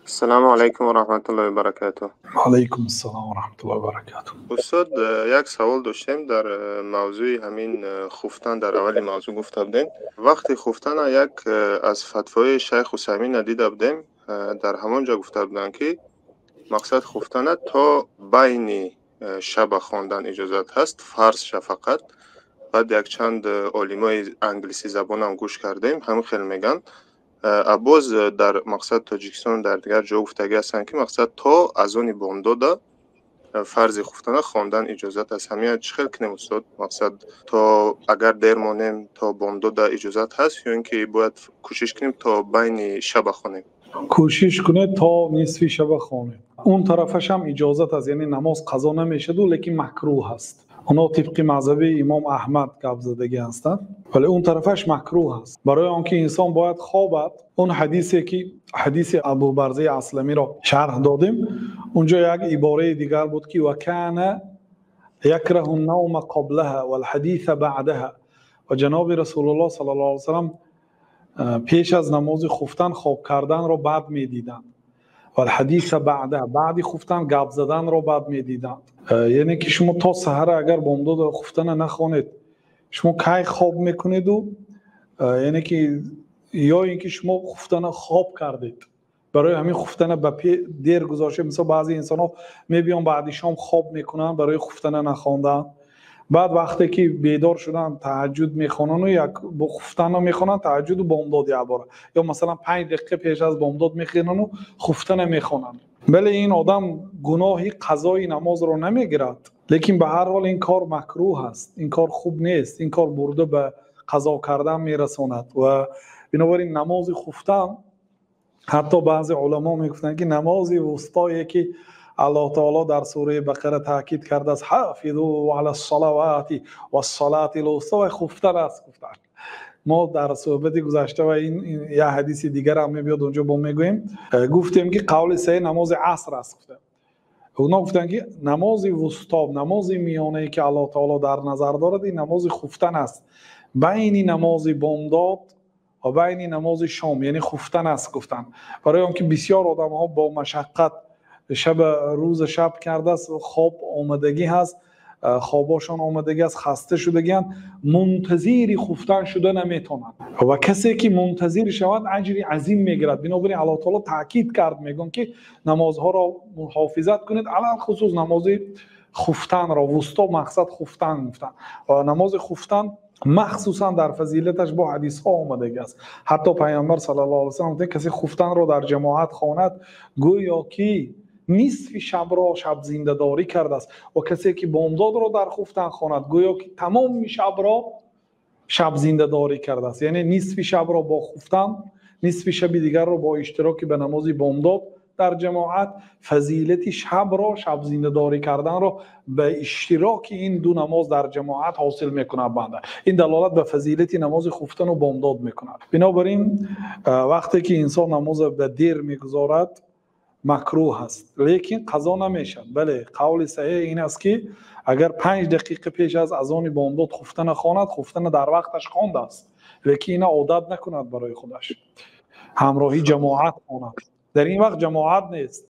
Ассалому алайкум ва раҳматуллоҳи ва баракатуҳ. Алайкум ассалом ва раҳматуллоҳи ва баракатуҳ. Устод, як савол доштем дар мавзӯи ҳамин хуфтан. Дар аввали мавзӯъ гуфта будем, вақти хуфтана як аз фатвои шайх Усаймина дида будем, дар ҳамон ҷо гуфта буданд, ки мақсад хуфтана то байни шаба хондан иҷозат ҳаст, фарз ша фақат. Баъд якчанд олимои англисӣ забонам гӯш кардем, ҳамин хел мегӯянд. Боз дар мақсад Тоҷикистон, дар дигар ҷо гуфтагӣ ҳастанд, ки мақсад то азони бомдода фарзи хуфтана хондан иҷозат аст. Ҳамин чӣ хел кунем, устод? Мақсад, то агар дер монем, то бомдода иҷозат ҳаст ё ин ки бояд кӯшиш кунем, то байни шаба хонем? Кӯшиш кунед, то нисфи шаба хонед. Он тарафашам иҷозат аст, яъне намоз қазо намешаду, лекин макрӯҳ аст. Онҳо тибқи мазҳаби имом Аҳмад гап задагӣ ҳастанд, вале он тарафаш макрӯҳ аст, барои он ки инсон бояд хобад. Он ҳадисе ки ҳадиси Абубарзаи Асламиро шарҳ додем, унҷо як ибораи дигар буд, ки وكان يكره النوم قبلها والحديث بعدها. Ва ҷаноби Расулуллоҳ саллаллоҳу алайҳи васаллам пеш аз намози хуфтан хоб карданро бад медиданд, والحديث بعدها, баъди хуфтан гап заданро бад медиданд. Яъне ки шумо то саҳара агар бомдод хуфтана нахонед, шумо кай хоб мекунеду? Яъне ки ё ин ки шумо хуфтана хоб кардед, барои ҳамин хуфтана ба дер гузошта. Мисол, баъзе инсонҳо мебиён, баъди шом хоб мекунанд, барои хуфтана нахондан. Баъд вақте ки бедор шуданд, таҳаҷҷуд мехонану як хуфтанро мехонанд, таҳаҷҷуду бомдод якбора, ё масалан 5 дақиқа пеш аз бомдод мехонану хуфтана мехонанд. Бале, ин одам гуноҳи қазои намозро намегирад, лекин ба ҳар ҳол ин кор макрӯҳ аст, ин кор хуб нест, ин кор бурда ба қазо кардан мерасонад. Ва бинобар ин намози хуфтан, ҳатто баъзе уламо мегуфтанд, ки намози вустое ки Аллоҳ таоло дар сураи Бақара таъкид кардааст, حافظوا على الصلوات والصلاة الوسطى, ва хуфтан аст, гуфтанд. Мо дар суҳбати гузашта, ва ин як ҳадиси дигарам мебиёд, онҷо бо мегӯем, гуфтем, ки қавли саҳеҳ намози аср аст, гуфтем. Оно гуфтанд, ки намози вусто, намози миёнае ки Аллоҳ таоло дар назар дорад, ин намози хуфтан аст, байни намози бомдод ва байни намози шом, яъне хуфтан аст, гуфтанд. Барои он ки бисёр одамҳо бо машаққат шаба рӯза шаб кардааст, хоб омадагӣ ҳаст, хобошон омадагӣ аст, хаста шудагианд, мунтазири хуфтан шуда наметавонанд. Ва касе ки мунтазир шавад, аҷри азим мегирад. Бинобар ин Аллоҳ таоло таъкид кард, мегӯянд, ки намозҳоро муҳофизат кунед, алалхусус намози хуфтанро. Вусто мақсад хуфтан гуфтанд. Ва намози хуфтан махсусан дар фазилаташ бо ҳадисҳо омадагӣ аст. Ҳатто Пайғамбар саллаллоҳу алайҳи васаллам гуфтанд, касе хуфтанро дар ҷамоат хонад, гӯё ки нисфи шабро шабзиндадорӣ кардааст, ва касе ки бомдодро дар хуфтан хонад, гӯё ки тамоми шабро шабзиндадорӣ кардааст. Яъне нисфи шабро бо хуфтан, нисфи шаби дигарро бо иштироки ба намози бомдод дар ҷамоат, фазилати шабро шабзиндадорӣ карданро ба иштироки ин ду намоз дар ҷамоат ҳосил мекунад банда. Ин далолат ба фазилати намози хуфтану бомдод мекунад. Бинобар ин вақте ки инсон намоза ба дер мегузорад, макрӯҳ аст, лекин қазо намешавад. Бале, қавли саҳеҳ ин аст, ки агар 5 дақиқа пеш аз азони бомдод хуфтана хонад, хуфтана дар вақташ хондааст, лекин ина одат накунад барои худаш, ҳамроҳи ҷамоат хонад. Дар ин вақт ҷамоат нест.